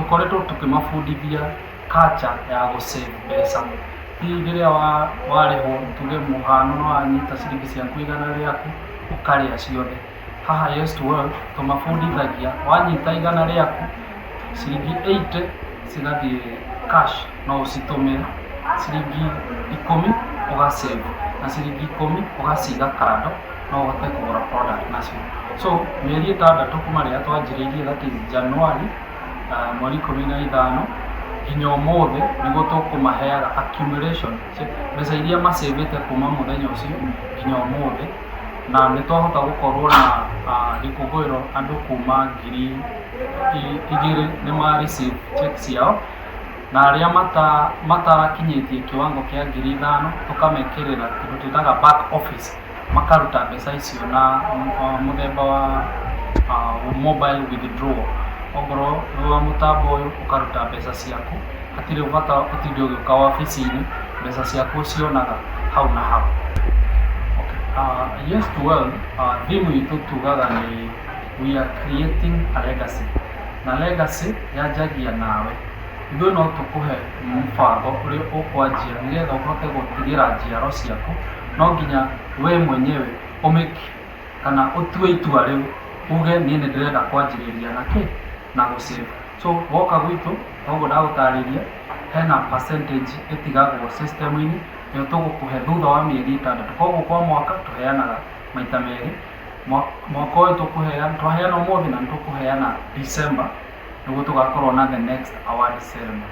Tũkoretwo tũkĩmabundithia culture ya gũ save mbeca. Hihi rĩrĩa warĩhwo, tuge mũhano nĩ wanyita ciringi ciaku 100 rĩaku ũkarĩa ciothe. Haha Yes to Wealth tũmabundithagia wanyita 100 rĩaku, ciringi 80 cigathiĩ cash no ũcitũmĩre, ciringi 10 ũga save na ciringi 10 ũgaciga kando no ũhote kũgũra product nacio. So mĩeri 6 kuma rĩrĩa twanjĩrĩirie, that is January mweri 15 nginya ũmũthĩ, nĩguo tũkũmaheaga accumulation mbeca iria macĩvĩte kuma mũthenya ũcio nginya ũmũthĩ. Na nĩ twahota gũkorwo na gĩkũngũĩro, andũ kuma 2000 nĩ ma receive check ciao, na arĩa matarakinyĩtie kiwango kĩa 5000 tũkamekĩrĩra kĩndũ twĩtaga back office, makaruta mbeca icio na mũthemba wa mobile withdrawal. Ongorwo nĩ wa mũtambo ũyũ, ũkaruta mbeca ciaku, hatirĩ bata ũtinde ũgĩũka wabici-inĩ, mbeca ciaku ũcionaga hau na hau. Okay. Yes to Wealth, theme itũ tugaga nĩ "We are creating a legacy", na legacy yanjagia nawe. Ithuĩ no tũkũhe mũbango ũrĩa ũkwanjia nĩgetha ũhote gũtigĩra njiaro ciaku. No nginya we mwenyewe ũmĩke kana ũtue itua rĩu, uge niĩ nĩ ndĩrenda kwanjĩrĩria na kĩ na gũ save. So woka gwitũ, toguo ndagũtarĩria, hena percentage ĩtigagwo system-inĩ ĩyo tũgũkũhe thutha wa mĩeri 6. Koguo kwa mwaka tũheanaga maita merĩ. Mwaka ũyũ tũkũheana, twaheana ũmũthĩ na nĩ tũkũheana December nĩguo tũgakorwo na the next award ceremony.